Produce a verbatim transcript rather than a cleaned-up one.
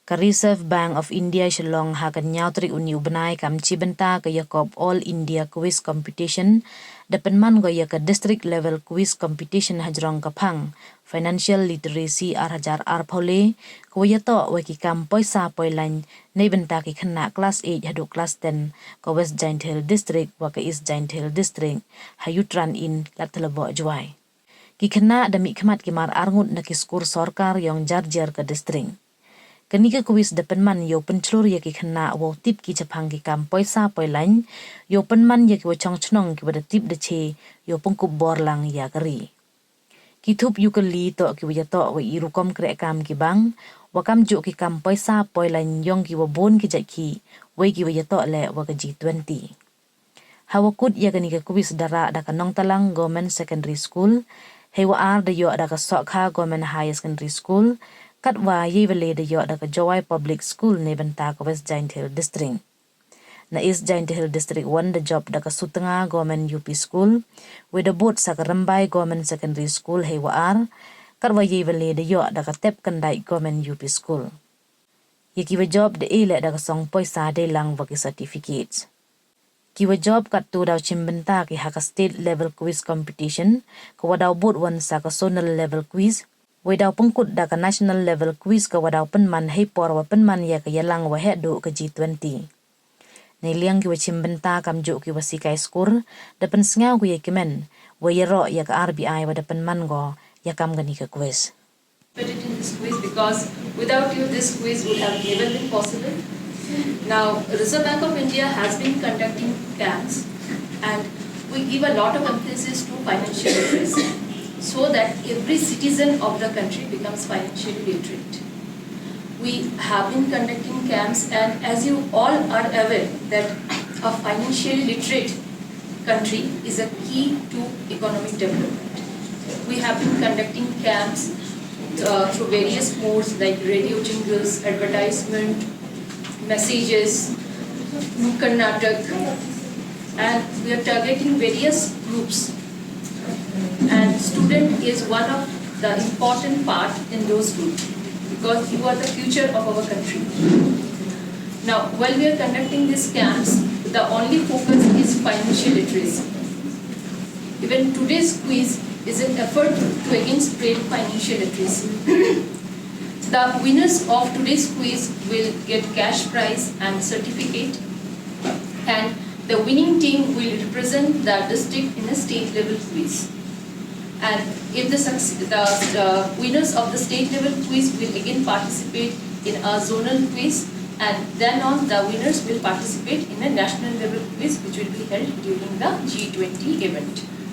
Ka Reserve Bank of India Shillong ha ka ynñiaw tarik uni u bnai kam chibynta ka yakob All India Quiz Competition da pynman ko ya ka District Level Quiz Competition hajrong ka phang Financial Literacy ar hajar arphaw le, ka wa yatoh wa ki kam poisa poilaiñ neibynta ki khynnah klas eight haduh klas ten ka West Jaintia Hills District wa ka East Jaintia Hills District ha Yutran Inn, Ladthadlaboh, Jowai. Ki khynnah da mihkhmat ki mar arngut na ki skur sorkar yong jar jar ka district. Kani ka quiz da pynman yow pynchlur ya ki khynnah wow tip ki chaphang ki kam poisa poilaiñ, yow pynman ya ki wa chong chnong ki wa da tip da che yow pynkup bor lang ya ka ri. Ki thup yu kylli toh ki wa yatoh wa i rukom kreh kam ki bank, wa kamjuh ki kam poisa poilaiñ yong ki wa bun ki jait ki, wei ki wa yatoh leh wa ka G twenty. Ha wa kut ya kani ka quiz da rah da ka Nongtalang Government Secondary School, hei wa ar da yoh da ka Sohkha Government Higher Secondary School, kat wa yei wa le da yoh da ka Jowai Public School neibynta ka West Jaintia Hills District. Na East Jaintia Hills District one da jop da ka Sutnga Government U P School, wei da bud sa ka Rymbai Government Secondary School hei wa ar, kat wa yei wa le da yoh da ka Tep Kyndait Government U P School. Ya ki wa jop da e leh da ka song poisa dei lang wa ki certificates. Ki wa jop katto daw chimbynta ki ha ka State Level Quiz Competition, ka wa daw bud wan sa ka Zonal Level Quiz, wei daw pynkut da ka National Level Quiz ka wa daw pynman hei por wa pynman ya ka yalang wa heh duh ka G twenty. Neiliang ki wa chimbynta kamjuh ki wa sikai skur, da pynsngew ki ya ki men, wa yaroh ya ka R B I wa da pynman ko ya kam kani ka quiz. Participated in this quiz because without you, this quiz would have never been possible. Now, Reserve Bank of India has been conducting camps, and we give a lot of emphasis to financial literacy so that every citizen of the country becomes financially literate. We have been conducting camps, and as you all are aware that a financially literate country is a key to economic development. We have been conducting camps uh, through various modes like radio jingles, advertisement, messages, nukkad natak, and we are targeting various groups. And student is one of the important part in those groups because you are the future of our country. Now, while we are conducting these camps, the only focus is financial literacy. Even today's quiz is an effort to again spread financial literacy. The winners of today's quiz will get cash prize and certificate, and the winning team will represent the district in a state level quiz. And if the, suc- the, the winners of the state level quiz will again participate in a zonal quiz, and then on the winners will participate in a national level quiz which will be held during the G twenty event.